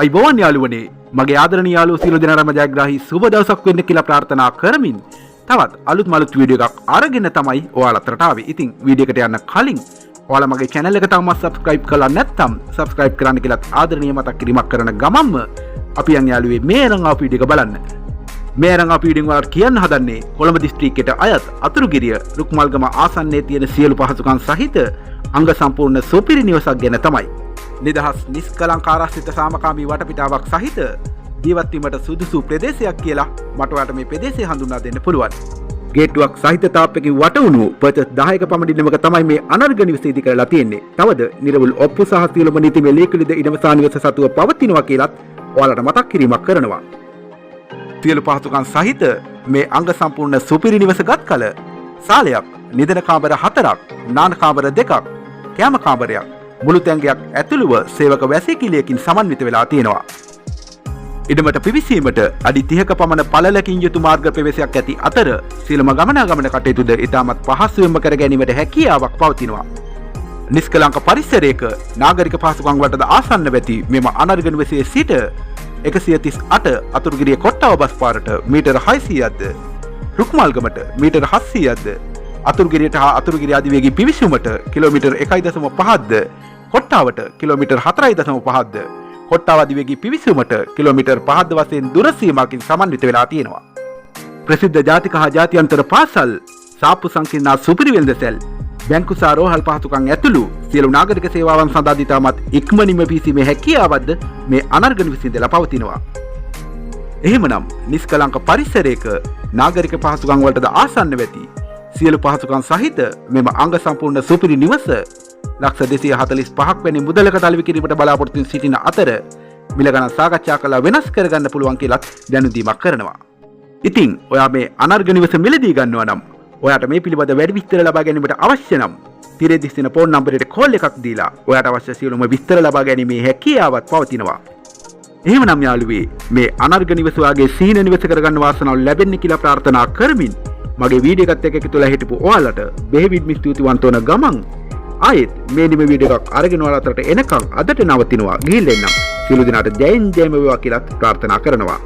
ආයුබෝවන් යාළුවනේ. මගේ ආදරණීය යාළුවෝ සියලු දෙනාටම ජයග්‍රාහී සුබ දවසක් වෙන්න කියලා ප්‍රාර්ථනා කරමින් තවත් අලුත් මලුත් වීඩියෝ එකක් අරගෙන තමයි ඔයාලා අතරට ආවේ. ඉතින් වීඩියෝ එකට යන්න කලින් ඔයාලා මගේ channel එක තාමත් subscribe කරලා නැත්නම් subscribe කරන්න කියලාත් ආදරණීය මතක් කිරීමක් කරන ගමන්ම අපි යන් යාළුවේ මේ අරන් ආපු වීඩියෝ එක බලන්න. මේ අරන් ආපු වීඩියෝ ඔයාලට කියන්න හදන්නේ කොළඹ දිස්ත්‍රික්කයට අයත් අතුරුගිරිය රුක්මල්ගම ආසන්නයේ තියෙන සියලු පහසුකම් සහිත අංග සම්පූර්ණ සුපිරි නිවසක් ගැන තමයි. නිදහස්, නිස්කලංක, ආරක්ෂිත, සාමකාමී වටපිටාවක් සහිත ජීවත් වීමට සුදුසු ප්‍රදේශයක් කියලා මට ඔයාලට මේ ප්‍රදේශය හඳුන්වා දෙන්න පුළුවන්. ගේට්ටුවක් සහිත තාප්පකින් වටවුණු පර්චස් 10ක පමණ ඉඩමක තමයි මේ අනර්ඝ නිවස ඉදි කරලා තියෙන්නේ. තවද නිරවුල් ඔප්පු සහ සියලුම නීතිමය ලියකියවිලිද ඉඩම සහ නිවස සතුව පවතිනවා කියලත් ඔයාලට මතක් කිරීමක් කරනවා. සියලු පහසුකම් සහිත මේ අංග සම්පූර්ණ සුපිරි නිවස ගත් කල සාලයක්, නිදන කාමර හතරක්, නාන කාමර දෙකක්, කෑම කාමරයක්, මුළු තැංගයක් ඇතුළුව සේවක වැසිකිළියකින් සමන්විත වෙලා තියෙනවා. ඉඩමට පිවිසීමට අඩි 30ක පමණ පළලකින් යුතු මාර්ග ප්‍රවේශයක් ඇති අතර සියලුම ගමනාගමන කටයුතුද ඉතාමත් පහසුවෙන්ම කර ගැනීමට හැකියාවක් පවතිනවා. නිස්කලංක පරිසරයක නාගරික පහසුකම් වලටද ආසන්න වෙති මෙම අනර්ඝ නිවසේ සිට 138 අතුරුගිරිය කොට්ටාව බස් පාරට මීටර් 600ක්ද, රුක්මල්ගමට මීටර් 700ක්ද, අතුරුගිරියට හා අතුරුගිරිය අධිවේගී පිවිසුමට කිලෝමීටර් 1.5ක්ද, කොට්ටාවට කිලෝමීටර් 4.5ක්ද, කොට්ටාව අධිවේගී පිවිසුමට කිලෝමීටර් 5ක්ද වශයෙන් දුර සීමාවකින් සමන්විත වෙලා තියෙනවා. ප්‍රසිද්ධ ජාතික හා ජාත්‍යන්තර පාසල්, සාප්පු සංකීර්ණ සුපිරි වෙළඳසැල්, බැංකු සහ රෝහල් පහසුකම් ඇතුළු සියලු නාගරික සේවාවන් සඳහා ඉතාමත් ඉක්මනින්ම පිවිසීමේ හැකියාවක්ද මේ අනර්ඝ නිවසේ ඉඳලා පවතිනවා. එහෙමනම් නිස්කලංක පරිසරයක නාගරික පහසුකම් වලටද ආසන්න වෙති සියලු පහසුකම් සහිත මෙම අංග සම්පූර්ණ සුපිරි නිවස ලක්ෂ 245ක් වැනි මුදලකට අලෙවි කිරීමට බලාපොරොත්තු සිටින අතර මිල ගණන් සාකච්ඡා කරලා වෙනස් කරගන්න පුළුවන් කියලත් දැනුම් දීමක් කරනවා. ඉතින් ඔයා මේ අනර්ඝ නිවස මිලදී ගන්නවා නම්, ඔයාට මේ පිළිබඳ වැඩි විස්තර ලබා ගැනීමට අවශ්‍ය නම් තිරේ දිස්වෙන ෆෝන් නම්බරයට කෝල් එකක් දීලා ඔයාට අවශ්‍ය සියලුම විස්තර ලබා ගැනීමේ හැකියාවත් පවතිනවා. එහෙමනම් යාළුවේ, මේ අනර්ඝ නිවස ඔයාගේ සිහින නිවස කරගන්න වාසනාව ලැබෙන්න කියලා ප්‍රාර්ථනා කරමින් මගේ වීඩියෝ එකත් එක්ක එකතු වෙලා හිටපු ඔයාලට බෙහෙවින්ම ස්තුතිවන්ත වන ගමන් ආයෙත් මේ නිම වීඩියෝ එකක් අරගෙන ඔයාලා අතරට එනකන් අදට නවතිනවා. ගිහින් එන්නම්. සියලු දෙනාට ජයෙන් ජයම වේවා කියලාත් ප්‍රාර්ථනා කරනවා.